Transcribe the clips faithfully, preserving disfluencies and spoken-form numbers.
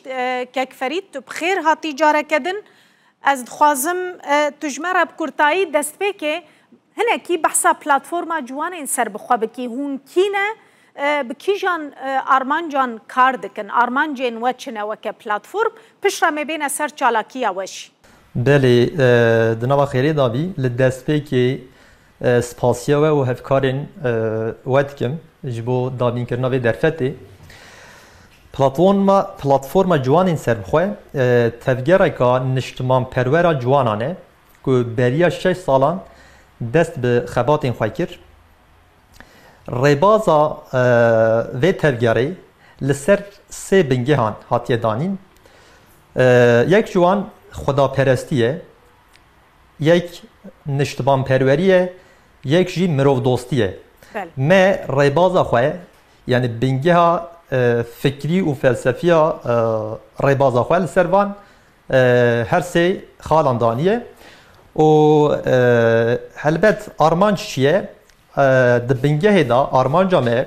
E, Kek Ferîd, tu bi xêr hatî careke din. Ez dixwazim, e, tu ji me re bi kurtayî destpêkê hinekî behsa platforma ciwanên serbixwe bikî. Hûn kî ne? E, bi kîjan, e, armancan kar dikin? Armancên we çi ne weke platform? Piştre me bêne ser çalakiya we jî. Belê, e, di nava xêrê de bî. Li destpêkê, e, spasiya we û hevkarên, e, we dikim ji bo dabînkirina vê derfetê. Platforma, platforma ciwanên serbixwe, e, tevgereka niştimanperwera ciwanan e ku beriya şeş salan dest bi xebatên xwe kir. Rêbaza, e, vê tevgerê li ser sê bingehan hatiye danîn. E, yek ji wan xwedaperestî ye, yek niştimanperwerî ye, yek jî mirovdostî ye. Belê. Me rêbaza xwe, yanî bingeha, e, fikrî û felsefiya, e, rêbaza xwe li ser van, e, her sê xalan daniye. Û, e, helbet armanc çi ye? E, di bingehê de armanca me,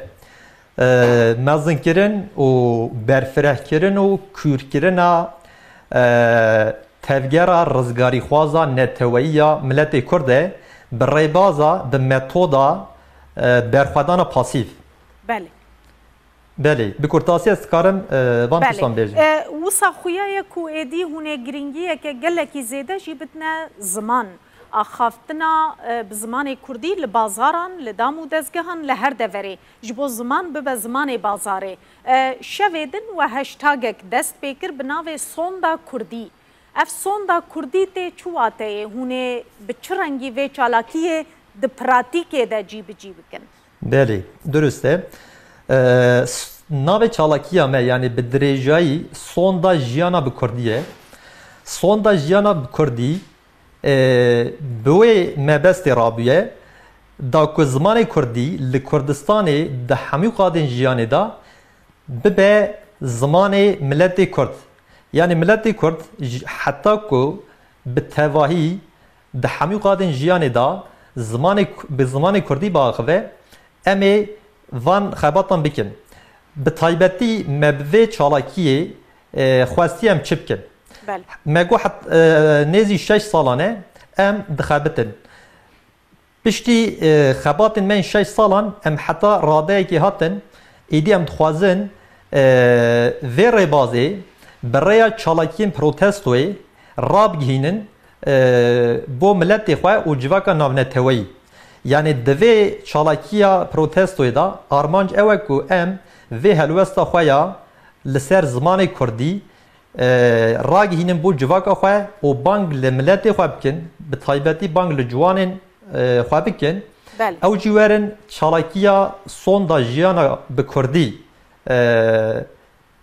e, mezinkirin û berfirehkirin û kûrkirina, e, tevgera rizgarîxwaza neteweyî ya miletê Kurd e, bi rêbaza, bi metoda, e, berxwedana pasîv. Belê. Belê, bi kurtasî ez dikarim, e, van Belê. tiştan bêjim. E, wisa xuya ye ku êdî hûn ê girîngiyeke gelekî zêde jî bidine ziman. Axaftina, e, bi zimanê kurdî li bazaran, li dam û dezgehan, li her deverê ji bo ziman bibe zimanê bazarê. E, şevê din we hashtagek dest pê kir bi navê Sonda Kurdî. Ev sonda kurdî tê çi wateyê? Hûn ê bi çi rengî vê çalakiyê di pratîkê de cîbicî bikin? Belê, durust e. E, s-, navê çalakiya me, yanî bi dirêjayî sonda jiyana bi kurdî ye. Sonda jiyana bi kurdî, e, bi wê mebestê rabûye, da ku zimanê kurdî li Kurdistanê di hemû qadên jiyanê de bibe zimanê miletê Kurd. Yanî miletê Kurd ji, heta ku bi tevahî di hemû qadên jiyanê de zimanê, bi zimanê Kurdî biaxive, em ê van xebatan bikin. Bi taybetî me bi vê çalakiyê, e, xwestî em çi bikin? Belê. Me got het-, e, nêzî şeş salan e em dixebitin. Piştî, e, xebatên me yên şeş salan em heta radeyekê hatin, êdî em dixwazin, e, vê rêbazê bi rêya çalakiyên protestoyê rabigihînin, e, bo miletê xwe û civaka navneteweyî. Yanî di vê çalakiya protestoyê de armanc ew e ku em vê helwesta xwe ya li ser zimanê kurdî, e, ragihînin bo civaka xwe û bang li miletê xwe bikin, bi taybetî bang li ciwanên, e, xwe bikin. Belê. Ew jî werin çalakiya sonda jiyana bi kurdî, e,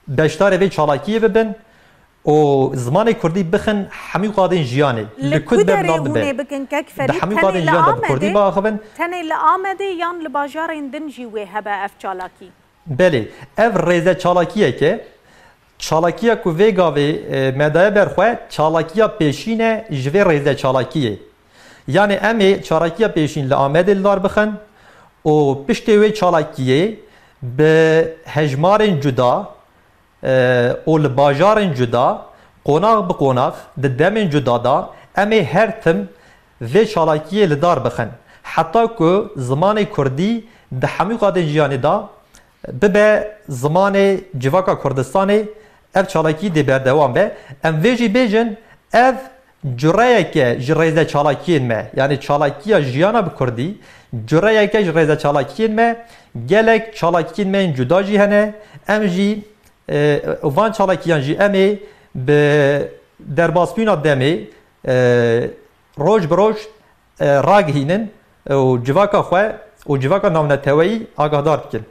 beşdarê vê çalakiyê bibin û zimanê kurdî bixin hemû qadên jiyanê. Li Li ku ku derê bernav hûn dibe. ê bikin Kek Di Ferîd? hemû Tenê qadên li jiyan de bi kurdî Amedê, biaxivin. Tenê li Amedê yan li bajarên din jî wê hebe ev çalakî? Belê, ev rêze çalakiyek e. Çalakiya ku vê gavê, e, me daye ber xwe, çalakiya pêşîn e ji vê rêze çalakiyê. Yanî em ê çalakiya pêşîn li Amedê li dar bixin û piştê wê çalakiyê bi hejmarên cuda, e, û li bajarên cuda, qonax bi qonax, di demên cuda de em ê her tim vê çalakiyê li dar bixin. Heta ku zimanê kurdî di hemû qadên jiyanê de bibe zimanê civaka Kurdistanê, ev çalakî dê berdewam be. Em vê jî bêjin, ev cureyeke ji rêze çalakiyên me, yanî çalakiya jiyana bi kurdî, cureyeke ji rêze çalakiyên me, gelek çalakiyên me yên cuda jî hene. Em jî, e, van çalakiyan jî em ê bi derbasbûna demê, e, roj bi roj, e, ragihînin û civaka xwe û civaka navneteweyî agahdar bikin.